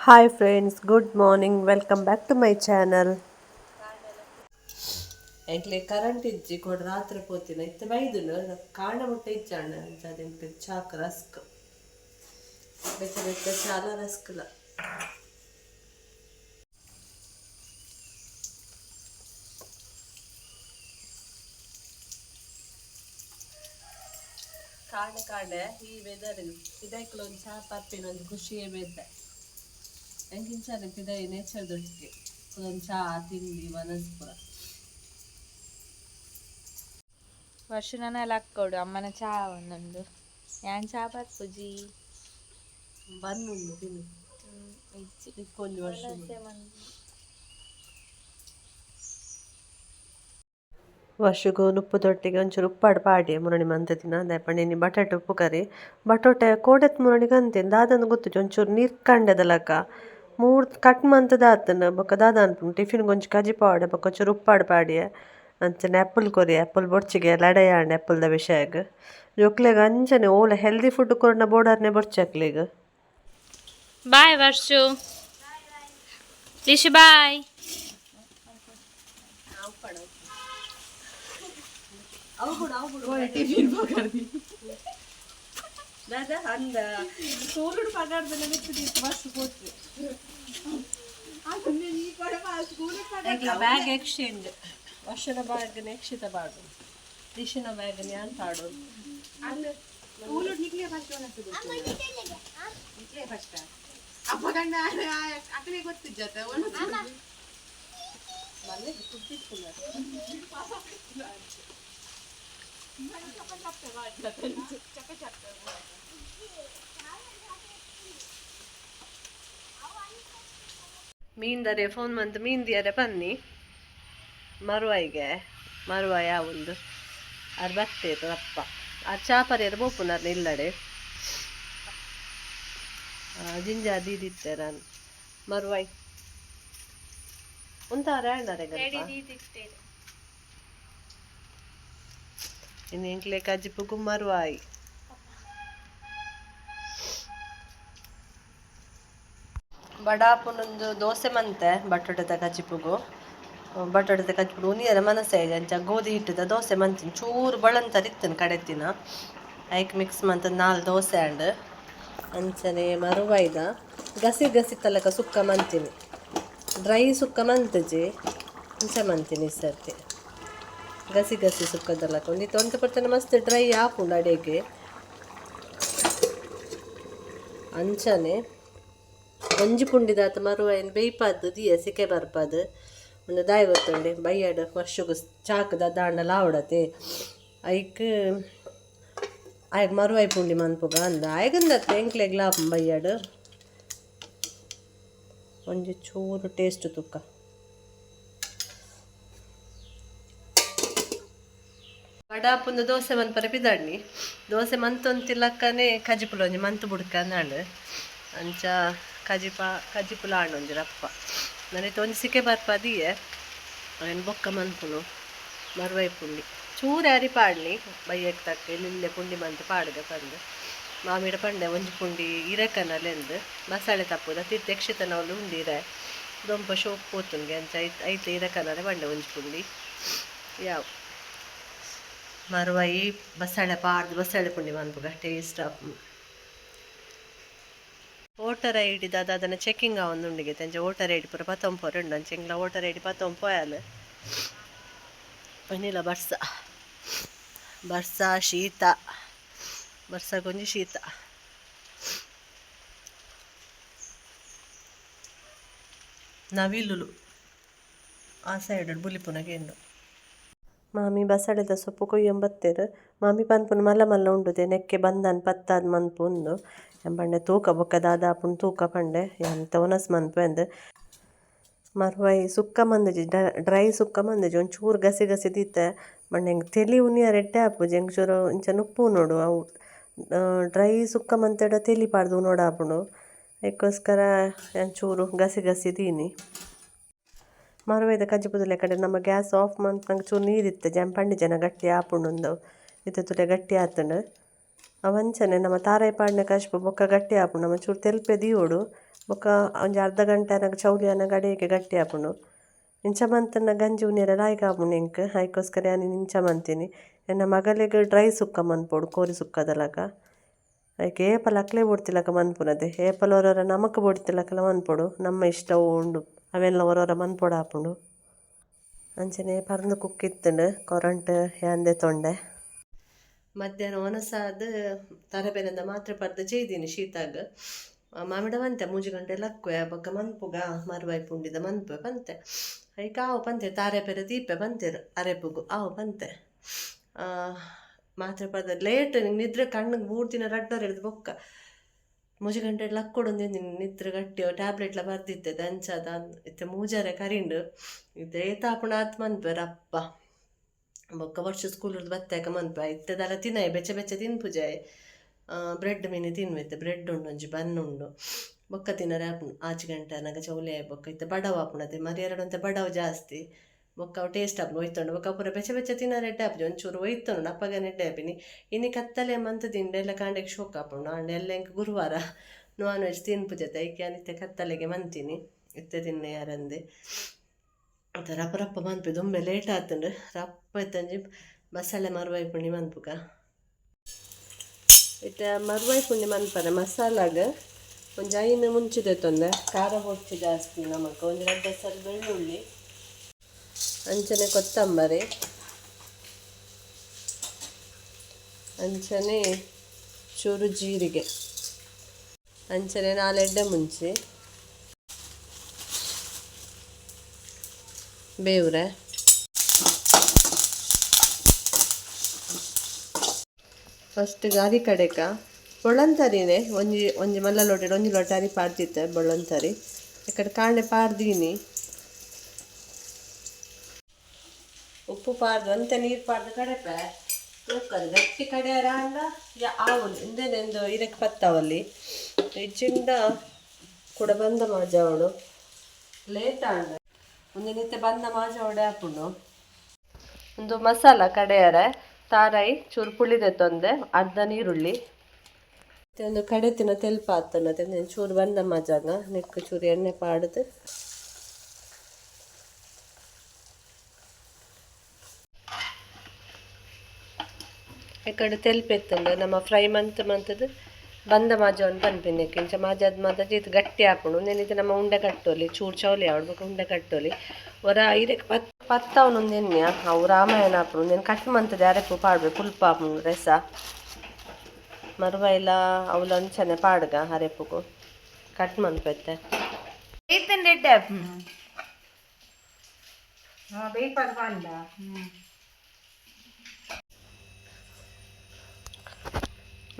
Hi friends, good morning, welcome back to my channel. ಎಂಕ್ಲೆ current ಇಜ್ಜಿ ಕೊಡ ರಾತ್ರಿ ಪೋತಿನ ಇತ್ತೆ ಬೈದುಂಡು ಕಾಂಡ ಮುಟ್ಟ ಇಜ್ಜಾಂಡ ಅಂಚ ಎಂಕ್ಲೆ ಚಾಕ್ ರಸ್ಕ್ ಬೆಚ್ಚ ಬೆಚ್ಚ ಚಾಲ ರಸ್ಕ್ಲ. ಕಾಂಡೆ ಕಾಂಡೆ ಈ ವೆದರ್ ಇದಕ್ಲ ಒಂದು ಚಾ ಪರ್ಪಿನ ಒಂದು ಖುಷಿಯೇ ಬೇತೆ. ಎಂಕಿಂಚಾನೆ ಪಿದೈ ನೇಚರ್ ದೊಟ್ಟಿಗೆ ಒಂದು ಚಾ ತಿಂಡಿ ಮನಸ್ಸು ಪೂರ. ವರ್ಷನ ಲಕ್ಕೋಡು ಅಮ್ಮನ ಚಾ ಒಂದೊಂದು ಯಾನ್ ಚಾ ಪರ್ಪುಜಿ. ಬನ್ನುಂಡು ತಿನ್ನು. ಇಜ್ಜಿ. ಒಂಜಿ ವರ್ಷ ವರ್ಷಗು ನುಪ್ಪುದೊಟ್ಟಿಗೆ ಒಂಚೂರು ಉಪ್ಪಾಡು ಪಾಡಿ ಮುರಣಿ ಮಂತ ದಿನ ದಾಯೆ ಬಟಾಟೆ ಉಪ್ಪು ಕರಿ ಬಟೋಟೆ ಕೋಡೆತ್ ಮುರಣಿ ಅಂತೆ ದಾದನ ಗೊತ್ತುಜಿ ಒಂಚೂರು ನೀರು ಕಂಡೆದ ಲಕ ಮೂರ್ ಕಟ್ ಮಂತದ ಆತನ ಬೊಕ್ಕ ದಾದ ಅನ್ಪುಂಡು ಟಿಫಿನ್ಗೆ ಒಂಜಿ ಕಜಿ ಪಾವಡೆ ಬೊಕ್ಕ ಒಂಚೂರು ಉಪ್ಪಾಡು ಪಾಡಿಯೆ ಅಂಚನೆ ಆ್ಯಪಲ್ ಕೊರಿ ಆ್ಯಪಲ್ ಬೊಡ್ಚಿಗೆ ಲಡಾಯಿ ಆಂಡ್ ಆ್ಯಪಲ್ದ ವಿಷಯಗ್ ಜೋಕ್ಲೆಗ್ ಅಂಚನೆ ಓಲ ಹೆಲ್ದಿ ಫುಡ್ ಕೊರ್ನ ಬೋಡಾರ್ನೆ ಬೊಡ್ಚಿ ಅಕ್ಲೆಗ್. ಬಾಯ್ ವರ್ಷು. ಲಿಶು ಬಾಯ್. ದಾದಾ ಅಂದ ಸ್ಕೂಲ್ ಪಗಾರ್ದಲ್ಲ ಮಿತ್ತು ದೀತ್ ಬಸ್ ಪೋತು. ಬ್ಯಾಗ್ ಎಕ್ಸ್ಚೇಂಜ್, ವರ್ಷದ ಬ್ಯಾಗ್ ನೆಕ್ಷಿತ ಬಾಡು, ದಿಶಿನ ಬ್ಯಾಗ್ ಯಾನ್ ಪಾಡು. ಮೀನ್ದರೆ ಫೋನ್ ಮಂತ್ ಮೀನ್ದಿಯರೆ ಪನ್ನಿ ಮರುವಾಯಿಗೆ ಮರುವಾಯಿ ಒಂದು ಅರ್ ಬತ್ತೇರು ಅಪ್ಪ ಆ ಚಾಪರಿಯರು ಬೋಪುನಾರ್ ಇಲ್ಲಡೆ ಜಿಂಜ ದೀದಿತ್ತೇರ ಮರುವಾಯಿ ಉಂತಾರ. ಇನ್ನು ಎಂಕ್ಲೆ ಕಜಿಪುಗು ಮರುವಾಯಿ ಬಡಾಪುನೊಂದು ದೋಸೆ ಮಂತೆ ಬಟೋಟೆದ ಕಜಿಪುಗು. ಬಟೋಟೆದ ಕಜಿಪುಡು ಉನಿಯರ ಮನಸ್ಸಾಯ್ಜಿ, ಅಂಚ ಗೋಧಿ ಹಿಟ್ಟದ ದೋಸೆ ಮಂತಿನಿ. ಚೂರು ಬಳಂತರ್ ಇತ್ತನ್ ಕಡೆತಿನ, ಐಕ್ ಮಿಕ್ಸ್ ಮಂತ ನಾಲ್ ದೋಸೆ ಆಂಡ್. ಅಂಚನೆ ಮರುವಾಯ್ದ ಗಸಿ ಗಸಿ ತಲಕ ಸುಕ್ಕ ಮಂತಿನಿ. ಡ್ರೈ ಸುಕ್ಕ ಮಂತಜಿ, ಅಂಚ ಮಂತಿನಿ ಈ ಸರ್ತಿ ಗಸಿ ಗಸಿ ಸುಕ್ಕದಲಕ. ಒಂದಿತ್ತು ಒಂತೆ ಪರ್ತನೆ ಮಸ್ತ್ ಡ್ರೈ ಆಪುಂಡು ಅಡೆಗೆ. ಅಂಚನೆ ಒಂಜಿ ಪುಂಡಿದಾತ ಮರುವಾಯಿನ್ ಬೇಯ್ಪಾದ್ ದಿಯ ಸಿಕೆ ಬರ್ಪಾದ್. ಒಂದು ದಾಯಿ ಗೊತ್ತುಂಡೆ, ಬಯ್ಯಡ್ ವರ್ಷಗು ಚಾಕದ ದಾಂಡ ಲಾವಡತೆ ಐಕ್ ಆಯ್ಗ್ ಮರುವಾಯಿ ಪುಂಡಿ ಮನ್ಪುಗ ಅಂದ ಆಯ್ಗಂದತ್ತೆ ಎಂಕ್ಲೆಗ್ ಲಾಪ ಬಯ್ಯಡ್ ಒಂಜಿ ಚೂರು ಟೇಸ್ಟ್ ತುಕ್ಕ. ಬಡಾಪುಂದು ದೋಸೆ ಮನ್ಪರೆ ಪಿದಾಡ್ನಿ. ದೋಸೆ ಮಂತೊಂತಿಲಕ್ಕನೆ ಕಜಿಪುಲ ಒಂಜಿ ಮಂತು ಬುಡ್ಕ ಅಂದಾಂಡ್. ಅಂಚ ಕಜಿಪ ಕಜಿಪುಲ ಆಂಡ್ ಒಂಜಿ ರಪ್ಪ. ನನೈತೆ ಒಂಜಿ ಸಿಕೆ ಬರ್ಪದಿಯೆ ಅವೆನ್ ಬೊಕ್ಕ ಮನ್ಪುನು. ಮರುವೈ ಪುಂಡಿ ಚೂರು ಅರಿ ಪಾಡ್ಲಿ ಬಯ್ಯಕ್ ತಕ್ಕ ಇಲ್ಲೇ ಪುಂಡಿ ಮಂತ್ ಪಾಡ್ಗ ಪಂದ್ ಮಾಮಿಡ ಪಂಡೆ. ಒಂಜಿ ಪುಂಡಿ ಇರೆಕನಲೆಂದು ಮಸಾಲೆ ತಪ್ಪುದ ತಿರ್ತ್ ಯಕ್ಷತನವಲು ಉಂಡು ಇರೆ ದೊಂಪ ಶೋಕ್ ಪೋತುನ್ಗೆ. ಅಂಚ ಐತ್ ಐತ ಇರೆಕನಲೆ ಪಂಡೆ ಒಂಜಿ ಪುಂಡಿ ಯಾವ್ ಮರುವಾಯಿ ಬಸಳೆ ಪಾಡ್ದು ಬಸಳೆ ಪುಂಡಿ ಮನ್ಪುಗ taste. Voter I D ದಾದ ಅದನ್ನ ಚೆಕಿಂಗ್ ಆವೊಂದುಂಡಿಗೆ. ಅಂಚ voter I D ಪೂರ ಪತ್ತೊಂಪೊರೆ ಉಂಡು. ಅಂಚ ಎಂಕ್ಲ voter I D ಪತ್ತೊಂಪೋಯಲ್. ಇನಿಲ ಬರ್ಸ ಬರ್ಸ ಶೀತ, ಬರ್ಸಗೊಂಜಿ ಶೀತ. ನವಿಲುಲು ಆ ಸೈಡ್ ಬುಲಿಪುನ ಕೇಂಡು. ಮಾಮಿ ಬಸಳೆದ ಸೊಪ್ಪು ಕೊಯ್ಯೊಂಬತ್ತೆರ್. ಮಾಮಿ ಪನ್ಪುನು ಮಲ್ಲ ಮಲ್ಲ ಉಂಡುದೆ ನೆಕ್ಕೆ ಬಂದನ್ ಪತ್ತಾದ್ ಮನ್ಪು ಉಂದು ಪಂಡೆ. ತೂಕ ಬೊಕ್ಕ ದಾದ ಆಪುಂಡು ತೂಕ ಪಂಡೆ. ಯಾನ್ ಒನಸ್ ಮನ್ಪು ಅಂದ್. ಮರುವಾಯಿ ಸುಕ್ಕ ಮಂದಿಜಿ, ಡ್ರೈ ಸುಕ್ಕ ಮಂದಿಜಿ, ಒಂಚೂರು ಗಸಿ ಗಸಿ ದೀತೆ. ಬಣ್ಣ ಎಂಕ್ ತೆಲಿ ಉನಿಯರ್ ಎಡ್ಡೆ ಆಪುಜಿ. ಎಂಕ್ ಚೂರು ಇಂಚ ನುಪ್ಪು ಉನೊಡು. ಅವು ಡ್ರೈ ಸುಕ್ಕ ಮಂತೆಡ ತೆಲಿ ಪಾಡ್ದು ಉನೊಡಾಪುಂಡು. ಐಕೋಸ್ಕರ ಒಂಚೂರು ಗಸಿ ಗಸಿ ದೀನಿ. ಮರುವಾಯ್ದ ಕಜಿಪುದ ಲೆಕ್ಕಡೆ ನಮ್ಮ ಗ್ಯಾಸ್ ಆಫ್ ಮನ್ಪುನಗ ಚೂರು ನೀರಿತ್ತೆ ಜಂಪಂಡಿ ಜನ ಗಟ್ಟಿ ಆಪುಂಡು ಉಂದು. ಇತ್ತೆ ತೂಲೆ ಗಟ್ಟಿ ಆತುಂಡು. ಅವಂಚನೆ ನಮ್ಮ ತಾರಾಯಿ ಪಾಡ್ನ ಕಜ್ಪು ಬೊಕ್ಕ ಗಟ್ಟಿ ಆಪುಂಡು ನಮ್ಮ ಚೂರು ತೆಲ್ಪೆ ದೀವೊಡು ಬೊಕ್ಕ ಒಂಜಿ ಅರ್ಧ ಗಂಟೆ ಆನಗ ಚೌಲಿ ಆನಗ ಅಡಿಗೆ ಗಟ್ಟಿ ಆಪುಂಡು. ಇಂಚ ಮಂತುಂಡ ಗಂಜಿ ಉನಿಯೆರೆ ಲಾಯ್ಕ್ ಆಪುಂಡು ಎಂಕ್ ಐಕೋಸ್ಕರ ಯಾನ್ ಇಂಚ ಮಂತಿನಿ. ಎನ್ನ ಮಗಲೆಗ್ ಡ್ರೈ ಸುಕ್ಕ ಮನ್ಪೊಡು ಕೋರಿ ಸುಕ್ಕದಲಕ. ಐಕ್ ಏಪಲ ಅಕ್ಲೆ ಬೋಡ್ತಿಲಕ ಮನ್ಪುನದೆ ಏಪಲ ಒರೊರ ನಮಕ್ ಬೋಡ್ತಿಲಕಲ ಮನ್ಪೊಡು ನಮ್ಮ ಇಷ್ಟ ಉಂಡು ಅವೆನ್ಲ ಒರೊರ ಮನ್ಪೊಡು ಆಪುಂಡು. ಅಂಚನೆ ಪರ್ಂದ್ ಕುಕ್ಕಿತ್ತುಂಡು ಕೊರಂಟ್ ಯಾನ್ ದೆತೊಂಡೆ. ಮಧ್ಯಾಹ್ನ ಒನಸಾದ್ ತರಬೇನೆದ ಮಾತ್ರೆ ಪರ್ದ್ ಜೈದೀನಿ ಶೀತಾಗ್. ಮಾಮಿಡ ಪಂತೆ 3 ಗಂಟೆ ಲಕ್ಕುವೆ ಬೊಕ್ಕ ಮನ್ಪುಗ ಮರುವಾಯಿ ಪುಂಡಿದ ಮನ್ಪುವೆ ಪಂತೆ. ಐಕ್ ಆವು ಪಂತೆ ತಾರೆ ಪೆರೆ ದೀಪೆ ಪಂತೆರ್ ಅರೆಪುಗು ಆವು ಪಂತೆ. ಮಾತ್ರೆ ಪರ್ದ್ ಲೇಟ್ ನಿದ್ರೆ ಕಣ್ಣಿಗೆ ಬೂರ್ದಿನ ರಡ್ಡರೆಡ್ದು ಬೊಕ್ಕ 3 ಗಂಟೆ ಲಕ್ಕೊಡೊಂದು ನಿದ್ರೆ ಗಟ್ಟಿ ಟ್ಯಾಬ್ಲೆಟ್ಲ ಬರ್ದಿತ್ತೆ ಅಂಚಾದ ಇತ್ತೆ ಮೂಜರೆ ಕರಿಂಡು ಇತ್ತೆ ಏತಾಪುಣ ಆತ್ ಮನ್ಪುವೆರ್ ಅಪ್ಪ. ಬೊಕ್ಕ ವರ್ಷ ಸ್ಕೂಲ್ ಬತ್ತಾಕ ಮನ್ಪುವೆ ಇತ್ತೆ ದಾಲ ತಿನಯೆ ಬೆಚ್ಚ ಬೆಚ್ಚ ತಿನ್ಪುಜಾಯೆ. ಬ್ರೆಡ್ ಮೀನು ತಿನ್ನುವೆ ಬ್ರೆಡ್ ಉಂಡು ಒಂಜಿ ಬನ್ ಉಂಡು ಬೊಕ್ಕ ತಿನರೆ ಆಪುಂಡು 6 ಗಂಟೆ ಆನಗ ಚೌಲಿ ಆಯಿ ಬೊಕ್ಕ ಇತ್ತೆ ಬಡವು ಆಪುಂಡು ಮರಿಯಲಡ್ ಒಂತೆ ಬಡವು ಜಾಸ್ತಿ ಬೊಕ್ಕ ಅವು ಟೇಸ್ಟ್ ಆಪುಂಡು ಒಯ್ತುಂಡು ಬೊಕ್ಕ ಪೂರ ಬೆಚ್ಚ ಬೆಚ್ಚ ತಿನರೆ ಎಡ್ಡೆ ಆಪುಜಿ ಒಂಚೂರು ಒಯ್ತುಂಡು ಅಪ್ಪಗನೆ ಎಡ್ಡೆ ಆಪಿನಿ. ಇನಿ ಕತ್ತಲೆ ಮಂತ್ ತಿಂಡ ಎಲ್ಲ ಕಾಂಡೆಗ್ ಶೋಕ್ ಆಪುಂಡು ಆಂಡ ಎಲ್ಲ ಎಂಕ್ ಗುರುವಾರ ನಾನ್ ವೆಜ್ ತಿನ್ಪುಜತೆ ಐಕೆ ಯಾನ್ ಇತ್ತೆ ಕತ್ತಲೆಗೆ ಮಂತಿನಿ ಇತ್ತೆ ತಿನ್ನೆ ಯಾರಂದೆ. ಅತ್ತ ರಪ್ಪ ರಪ್ಪ ಮನ್ಪೆ ದುಂಬೆ ಲೇಟ್ ಆತುಂಡು ರಪ್ಪ ಇತ್ತಂಜಿ ಬಸಳೆ ಮರುವಾಯಿ ಪುಂಡಿ ಮನ್ಪುಗ. ಇತ್ತೆ ಮರುವಾಯಿ ಪುಂಡಿ ಮನ್ಪರೆ ಮಸಾಲಾಗ್ ಒಂಜಿ 5 ಮುಂಚಿ ದೆತ್ತೊಂದೆ ಖಾರ ಬೊಡ್ಚಿ ಜಾಸ್ತಿ ನಮಕ್ ಒಂಜಿ 2 ಸಲ ಬೆಳ್ಳುಳ್ಳಿ ಅಂಚನೆ ಕೊತ್ತಂಬರಿ ಅಂಚನೆ ಚೂರು ಜೀರಿಗೆ ಅಂಚನೆ 4 ಎಡ್ಡೆ ಮುಂಚಿ ಬೇವ್ರೆ ಫಸ್ಟ್ ಗಾರಿ ಕಡೆಕ ಬೊಳ್ಳಂತರಿನೇ ಒಂಜಿ ಒಂಜಿ ಮಲ್ಲ ಲೋಟೆ ಒಂಜಿ ಲೋಟ ಅರಿ ಪಾಡ್ದಿತ್ತೆ ಬೊಳ್ಳಂತರಿ ಈ ಕಡೆ ಕಾಂಡೆ ಪಾಡ್ದೀನಿ. ಉಪ್ಪು ಪಾಡ್ದು ಒಂತೆ ನೀರು ಪಾಡ್ದು ಕಡೆಪೆ ತೂಕದ ಗಟ್ಟಿ ಕಡೆಯರ ಅಂಡ ಆವೊಲಿ ಇಂದೆನೆಂದು ಇರಕ್ಕೆ ಪತ್ತಾವಲ್ಲಿ ಇಜ್ಜಿಂಡ ಕೂಡ ಬಂದ ಮಾಜಾವಡು ಲೇಟ್ ಆಂಡ ಒಂದಿನಿತ್ತೆ ಬಂದ ಮಾಜಾವಡೆ ಆಪುಂಡು. ಒಂದು ಮಸಾಲ ಕಡೆಯರೆ ತಾರಾಯಿ ಚೂರು ಪುಳಿದೆತ್ತೊಂದೆ ಅರ್ಧ ನೀರುಳ್ಳಿ ಮತ್ತೆ ಒಂದು ಕಡೆತಿನ ತೆಲ್ಪ ಆತನ ಚೂರು ಬಂದ ಮಜಾಗ ನೆಕ್ಕು ಚೂರು ಎಣ್ಣೆ ಪಾಡ್ದು ಈ ಕಡೆ ತೆಲ್ಪೆತ್ತಂಡು ನಮ್ಮ ಫ್ರೈ ಮಂತ್ ಮಂತದ್ದು ಬಂದ ಮಾಜವನ್ನು ಪನ್ಪಿನಕ್ಕೆ ಇಂಚ ಮಾಜಾದ ಮಾತ ಇದು ಗಟ್ಟಿ ಆಪುಂಡು ನೆನಿತೆ ನಮ್ಮ ಉಂಡೆ ಕಟ್ಟೋಲಿ ಚೂರು ಚೌಲಿ ಆವಡ್ ಉಂಡೆ ಕಟ್ಟೋಲಿ ಒರ ಐರಕ್ಕೆ ಪತ್ತವನೊಂದು ಎಣ್ಣೆ ಅವು ರಾಮಾಯಣ ಆಪುಂಡು ನೆನ್ ಕಟ್ ಮಂತದೆ ಅರೆಪು ಪಾಡ್ಬೇಕು ಪುಲ್ಪ ಆಪುಂಡು ರಸ ಮರುವೈಲ ಅವುಲ ಅಂಚನೆ ಪಾಡ್ಗ ಅರೆಪುಗು ಕಟ್ ಮನ್ಪೆತ್ತೆ.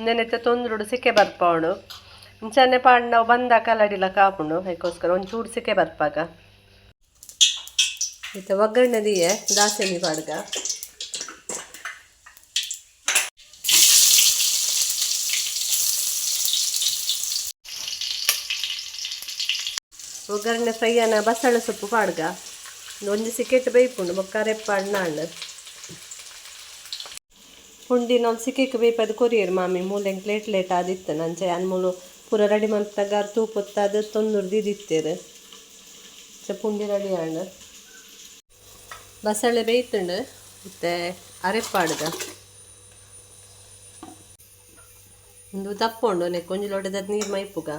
ನೆನೆತ್ತೆ ತೊಂದ್ರುಡು ಸಿಕ್ಕೆ ಬರ್ಪಾವಣು ಇಂಚನೆ ಪಾಡ್ ನಾವು ಬಂದ ಕಲಡಿಲ ಕಾಪುಂಡು ಅದಕ್ಕೋಸ್ಕರ ಒಂಚೂರು ಸಿಕ್ಕೆ ಬರ್ಪಾಗ. ಇತ್ತೆ ಒಗ್ಗರಣೆ ದಿಯೆ ದಾಸೆಮಿ ಪಾಡ್ಗ. ಒಗ್ಗರಣೆ ಫ್ರೈ ಆನ ಬಸಳೆ ಸೊಪ್ಪು ಪಾಡ್ಗ ಒಂಜಿ ಸಿಕ್ಕೆಟ್ ಬೇಯ್ಪುಂಡು ಬೊಕ್ಕ ರೆಪ್ಪಾಡ್ ನಾಂಡ್ ಪುಂಡಿ ನಾವು ಸಿಕ್ಕೆಕ್ ಬೇಯ್ಪದು ಕೊರಿಯರ್ ಮಾಮಿ ಮೂಲೆಂಗ್ ಲೇಟ್ ಲೇಟ್ ಆದಿತ್ತು ನಂಚೆ ಯಾನ್ ಮೂಲು ಪೂರ ರೆಡಿ ಮಂತಾಗ ತೂಪೊತ್ತಾದ ತೊಂದುರ್ದು ದಿದಿತ್ತೇರು ಪುಂಡಿ ರೆಡಿ ಆಂಡ್. ಬಸಳೆ ಬೇಯ್ತುಂಡು ಇತ್ತೆ ಅರೆಪ್ಪಾಡ್ಗ ಒಂದು ದಪ್ಪ ಉಂಡು ನೆಕ್ ಒಂಜಿ ಲೋಟದ ನೀರು ಮೈಪುಗ.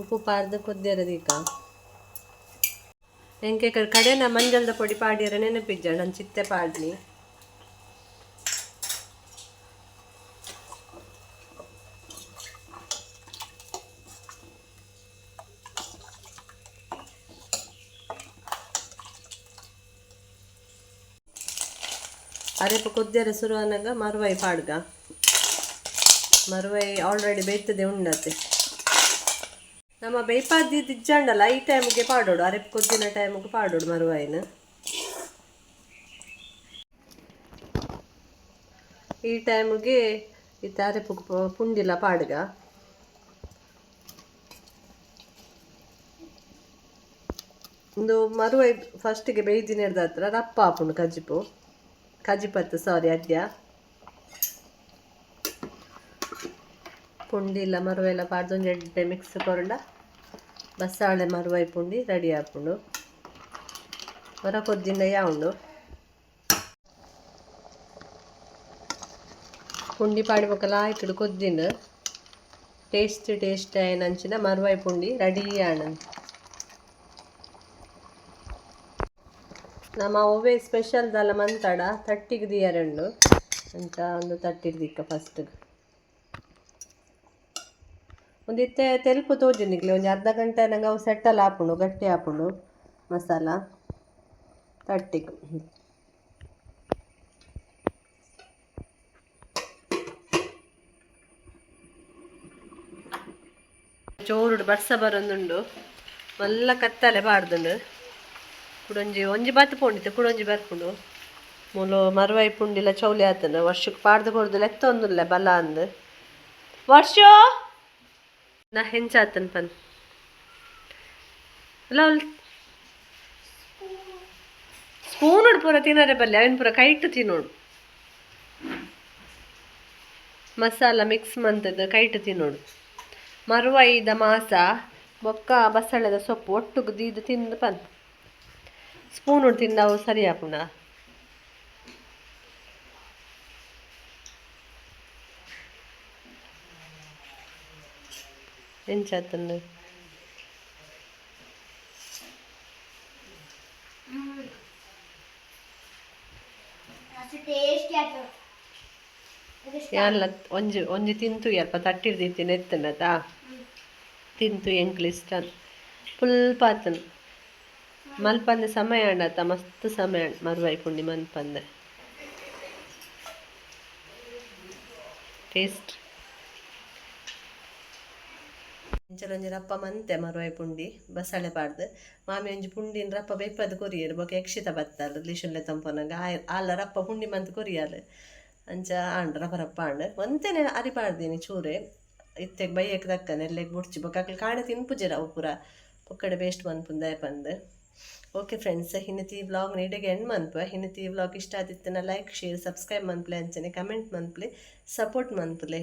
ಉಪ್ಪು ಪಾರ್ದು ಕೊದ್ದಿರ ದೀಕ ಎಂಕೆ ಕಡೆನ ಮಂಜಲ್ದ ಪೊಡಿ ಪಾಡಿಯರ ನೆನಪಿಜ್ಜ ನನ್ನ ಚಿತ್ತೆ ಪಾಡ್ಲಿ. ಅರೆಪು ಕೊದ್ದಿಯರ ಶುರು ಆನಗ ಮರುವಾಯಿ ಪಾಡ್ಗ. ಮರುವಾಯಿ ಆಲ್ರೆಡಿ ಬೇಯ್ತದೆ ಉಂಡತೆ ನಮ್ಮ ಬೇಯ್ಪಾದಿ ಇಜ್ಜಾಂಡಲ್ಲ ಈ ಟೈಮಿಗೆ ಪಾಡೋಡು ಅರೆಪು ಕೊದ್ದಿನ ಟೈಮಿಗೆ ಪಾಡೋಡು ಮರುವಾಯಿನ. ಈ ಟೈಮಿಗೆ ಇತ್ತೆ ಅರೆಪು ಪುಂಡಿಲ ಪಾಡ್ಗ. ಉಂದು ಮರುವೈ ಫಸ್ಟಿಗೆ ಬೇಯ್ದಿನ ಹತ್ರ ರಪ್ಪ ಆಪುಂಡು ಕಜಿಪು ಕಜಿಪತ್ತು ಸಾರಿ ಅಡ್ಯ ಪುಂಡಿ ಇಲ್ಲ ಮರುವೆಲ್ಲ ಪಾಡ್ದೊಂಜಿ ಎಡ್ಡೆ ಮಿಕ್ಸ್ ಕೊರಂಡ ಬಸಾಳೆ ಮರುವೈ ಪುಂಡಿ ರೆಡಿ ಆಪುಂಡು. ಹೊರ ಕೊದ್ದಿನ ಯಾವುಂಡು ಪುಂಡಿ ಪಾಡಿಬೊಕಲ ಆಯ್ಕಡು ಕೊದ್ದಿನ ಟೇಸ್ಟ್ ಟೇಸ್ಟ್ ಆಯಿನಂಚಿನ ಮರುವೈ ಪುಂಡಿ ರೆಡಿ ಆಂಡ್. ನಮ್ಮ ಒವ್ವೆ ಸ್ಪೆಷಲ್ ದಾಲ ಮಂತಡ ತಟ್ಟಿಗೆ ದಿಯರೆಂಡು ಅಂಚ ಒಂದು ತಟ್ಟಿಗೆ ದಿಕ್ಕ ಫಸ್ಟ್ ಒಂದು ಇತ್ತೆ ತೆಲುಪು ತೋಜುನಿಗ್ಲೆ ಒಂಜಿ ಅರ್ಧ ಗಂಟೆ ನಂಗೆ ಅವು ಸೆಟ್ಟಲ್ ಆಪುಂಡು ಗಟ್ಟಿ ಆಪುಂಡು ಮಸಾಲ ತಟ್ಟಿಗೆ. ಚೋರುಡು ಬರ್ಸ ಬರೊಂದುಂಡು ಮಲ್ಲ ಕತ್ತಲೆ ಪಾಡ್ದುಂಡು. ಕುಡೊಂಜಿ ಒಂಜಿ ಬತ್ತ್ ಪೋಂಡಿತ್ತು ಕುಡೊಂಜಿ ಬರ್ಪುಂಡು. ಮೂಲು ಮರುವೈ ಪುಂಡಿಲ ಚೌಲಿ ಆತನ ವರ್ಷಕ್ಕೆ ಪಾಡ್ದು ಕೊರ್ದು ಲೆತ್ತೊಂದುಲ್ಲೆ ಬಲ ಅಂದ್ ವರ್ಷೋ ನಾ ಹೆಂಚಾತನ್ ಪನ್ ಅಲ್ಲ ಸ್ಪೂನ್ ಪೂರ ತಿನ್ನರೆ ಬಲ್ಲೆ ಅವನ್ ಪೂರ ಕೈಟ್ ತಿನ್ನೋಡು ಮಸಾಲ ಮಿಕ್ಸ್ ಮಂತದ್ದು ಕೈಟ್ ತಿನ್ನೋಡು. ಮರುವೈದ ಮಾಸ ಬೊಕ್ಕ ಬಸಳೆದ ಸೊಪ್ಪು ಒಟ್ಟುಗು ದೀದು ತಿಂದು ಪನ್ ಸ್ಪೂನ್ ತಿಂದವು ಸರಿ ಆಪುಂಡ. ಎಂಚಾತಂದು ಯಾನ್ಲ ಒಂಜಿ ಒಂಜಿ ತಿಂತು ಅಲ್ಪ ತಟ್ಟಿರ್ದಿತ್ತಿ ಎತ್ತನತಾ ತಿಂತು ಎಂಕ್ಲು ಇಷ್ಟ ಫುಲ್ ಪಾತನ್ ಮಲ್ಪಂದೆ ಸಮಯ ಆಂಡತ ಮಸ್ತ್ ಸಮಯ ಆಂಡ್ ಮರುವೈ ಪುಂಡಿ ಮನ್ಪಂದೆ ಟೇಸ್ಟ್ ಇಂಚಲೊಂಜಿ ರಪ್ಪ ಮಂತೆ ಮರುವೈ ಪುಂಡಿ ಬಸಳೆ ಪಾಡ್ದು ಮಾಮಿ ಒಂಜಿ ಪುಂಡಿನ ರಪ್ಪ ಬೇಪದ್ ಕೊರಿಯರು ಬೊಕ ಯಕ್ಷಿತ ಬತ್ತಾಲ್ ಲಿಶುನ್ಲೆ ತಂಪನಗ ಆಲ ರಪ್ಪ ಪುಂಡಿ ಮಂತ್ ಕೊರಿಯಾಲ್ ಅಂಚ ಆಂಡ್ ರಪ್ಪ ರಪ್ಪ ಆಂಡ್ ಒಂತೆನೆ ಅರಿ ಪಾಡ್ದೀನಿ ಚೂರೆ ಇತ್ತೆಗ್ ಬಯ್ಯಕ್ ದಕ್ಕನೆ ಎಲ್ಲೆಗ್ ಬುಡ್ಚಿ ಬೊಕ ಅಕ್ಲ್ ಕಾಣೆ ತಿನ್ಪುಜೆರ್ ಅವು ಪೂರ ಪೊಕ್ಕಡೆ ವೇಸ್ಟ್ ಮನ್ಪುಂದಾಯ ಪಂದ್. ಓಕೆ ಫ್ರೆಂಡ್ಸ್, ಹಿನ್ನತಿ ವ್ಲಾಗ್ ಇಡೆಗೆ ಎಂಡ್ ಮನ್ಪುವ. ಹಿನ್ನತಿ ವ್ಲಾಗ್ ಇಷ್ಟ ಆದಿತ್ತಿನ ಲೈಕ್ ಶೇರ್ ಸಬ್ಸ್ಕ್ರೈಬ್ ಮನ್ಪುಲೆ ಅಂಚನೆ ಕಮೆಂಟ್ ಮನ್ಪುಲೆ ಸಪೋರ್ಟ್ ಮನ್ಪುಲೆ.